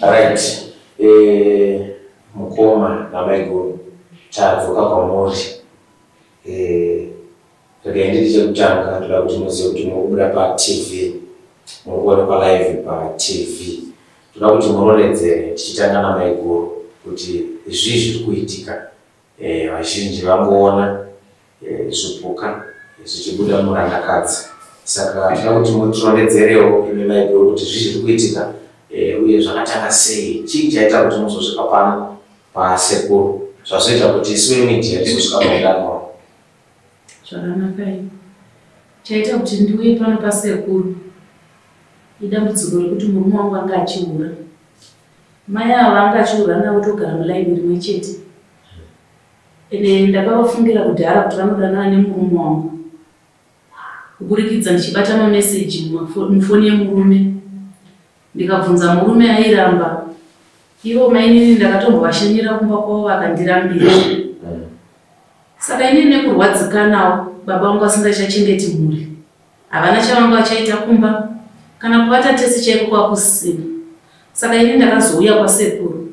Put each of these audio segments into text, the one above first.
Right, mukoma namaiguru, tadzoka kwamuri. Regai nditi chekutanga, ndoda kuti muzive kuti muri kubuda paTV, muri kuonekwa live paTV. Toda kuti murondedzere, tichitanga namaiguru, kuti zvii zviri kuitika. Vazhinji vangoona zvipuka zvichibuda murandakadzi, saka toda kuti mutirondedzerewo imi maiguru kuti zvii zviri kuitika, uye zvakatanga sei, chii chaita kuti muzosvika pano pasekuru, zvazoita kuti isu vemedia tizosvika paungano. Zvakanaka. Chaita kuti ndiuye pano pasekuru idambudziko rekuti murume wangu anga achihura. Mai ava anga achihura navo, togara mulaini rimwe chete. Ende ndakavafungira kudhara kuti vanodanana nemurume wangu, kuburikidza ndichibata mameseji mufoni yemurume. Ndikabvunza murume, airamba. Ivo mainini ndakatombovashanyira kumba kwavo, vakandirambira. Saka inini nekurwadzikanawo, baba vangu vasingachachengeti mhuri, havana chavanga vachaita kumba, kana kuvata tese chaiko kwakusisina. Saka ini ndakazouya kwasekuru,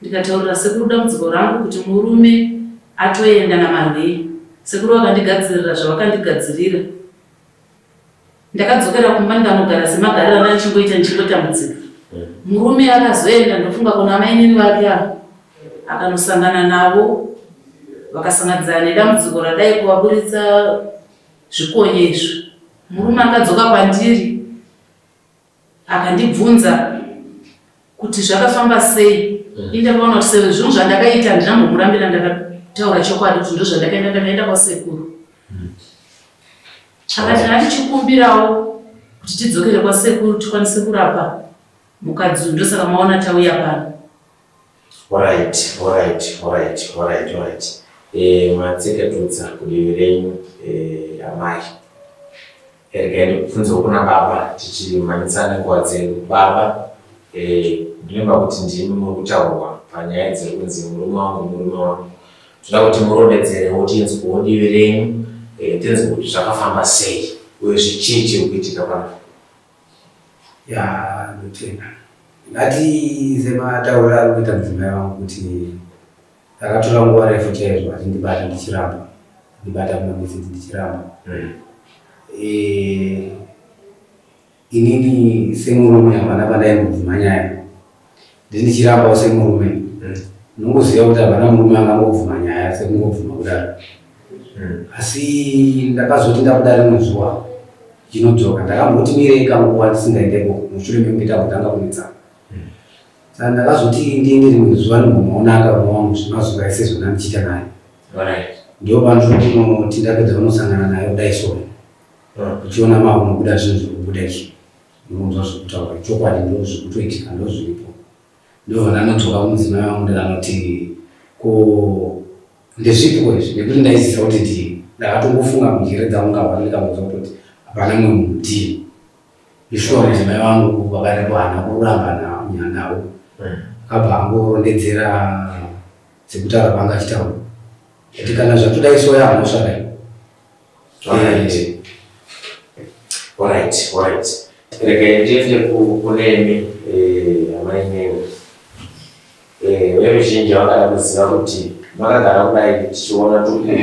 ndikataurira sekuru dambudziko rangu kuti murume atoenda namarwei. Sekuru vakandigadzirira zvavakandigadzirira. Ndakadzokera kumba, ndikanogara semagariro anda ndichingoita, ndichingotambudzika. Murume akazoenda, ndofunga kuna mainini vake ava, akanosangana navo, vakasanganidzana nedambudziko radai kuvaburitsa zvikonye izvi. Murume akadzoka kwandiri, akandibvunza kuti zvakafamba sei. Indakaona kuti sezvo zvinhu zvandakaita, handinambomurambira, ndakataura chokwadi kuti ndo zvandakaenda, ndakaenda kwasekuru. Akati ndatichikumbirawo kuti tidzokere kwasekuru, tikwanise kurapa mukadzi uyu. Ndosaka maona tauya pano. Alright. Matseketudza kudivi renyu, amai. Regai ndikubvunzewo kuna baba, tichimhanyisana nenguva dzedu. Baba, ndinovimba kuti ndimi muri kutaurwa panyaya dziri kunzi murume wangu, murume wangu. Toda kuti murondedzerewo, tinzwewo divi renyu, tinzwe kuti zvakafamba sei uye zvichii chiri kuitika pano. Ya, ndotenda. Ndingati sematauriro ari kuita mudzimai wangu kuti akatora nguva refu chaizvo achindibata ndichiramba, ndibata mumameseji ndichiramba. Inini semurume hapana pandaimbobvuma nyaya, ndi ndichirambawo semurume. Unongoziva kuti hapana murume angangobvuma nyaya sekungobvuma kudaro. Asi ndakazoti ndabuda rimwe zuva chinodzoka, ndakamboti mirei kanguva ndisingaendeko mushure mekunge tambotanga kunetsana. Saka ndakazoti ndiende rimwe zuva ndimbomuona akarume wangu zvemazuva ese zvona ndichiita naye. Ndo pandinokunoti ndapedza kunosangana naye kudai so, uchiona makunobuda zvinhu zvekubuda izvi, unonzwa zvekutaura chokwadi, ndo zvekutoitika, ndo zviripo. Ndobva ndanodzoka kumudzimai wangu, ndikanoti, "Ko ndezvipiko izvi?" Nekuti ndaiziva kuti ndiye. Ndakatongofunga munjere dzangu ngahwani, ndikangonzwa kutoti hapana mumwe munhu, ndiye ishuwa. Mudzimai wangu vakarepo haana kuramba nawo, akabva angorondedzera sekutaura kwanga achitaura kuti kana zvatodai so yamhosva dai. Alright. Regai ndiende kunemi, amai Nyewe. Veruzhinji vangada kuziva kuti makagara kudai tichiona tupuka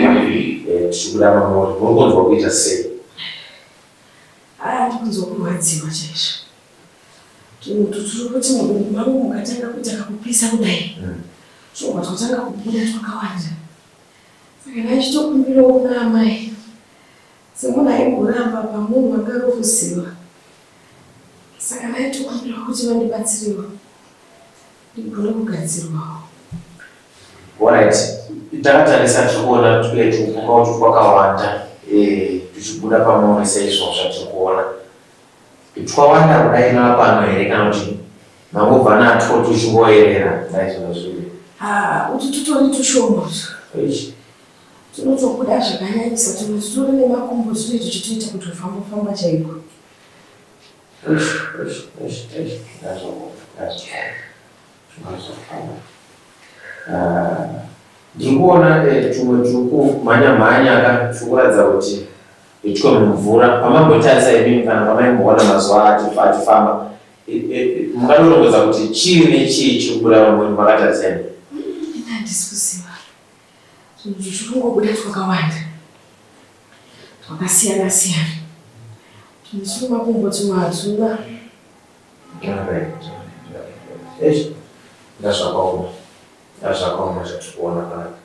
tichibuda mamuri, muri kunzwa kuita sei? Aya, ndikunzwa kurwadziwa chaizvo. Turi kuti mudumbu mangu mukatanga kuita kakupisa kudai, tobva twatanga kubuda twakawanda. Saka ndachitokumbirawo kuna amai, semunhu aimboramba pamunhu anga rokuziva, saka ndaitokumbirawo kuti vandibatsirewo ndigone kugadzirwawo. Alright, takatarisa, tiri kuona tupuka utu twakawanda, tuchibuda pamuri seizvo zvatiri kuona. Twawanda kudai mava pano here, kana kuti mangobva natwo tuchingoerera kudai zvazviri? Ha, utu tutori tushoma utu. Eish. Tunotobuda zvakanyanyisa. Tumwe tutori nemakumbo, tunenge tuchitoita kuti ufamba-famba chaiko. Eish, eish, eish, eish. Ndazvaona, ndazvaona, ndazvaona. Ah, ndiri kuona tumwe turi kumhanya mhanya ka, turi kuratidza kuti itwe mumvura. Pamambotarisa imimi kana pamaimboona mazuva achifamba. Munganorongedza kuti chii nechii chiri kubuda mumwiri makatarisa imi? Ini handisi kuziva. Zvinhu zviri kungobuda twakawanda. Twakasiyana siyana. Tumwe turi makumbo tumwe hatuna. Eish, ndazvakaoma. Ndazvakaoma zvatiri kuona panapa.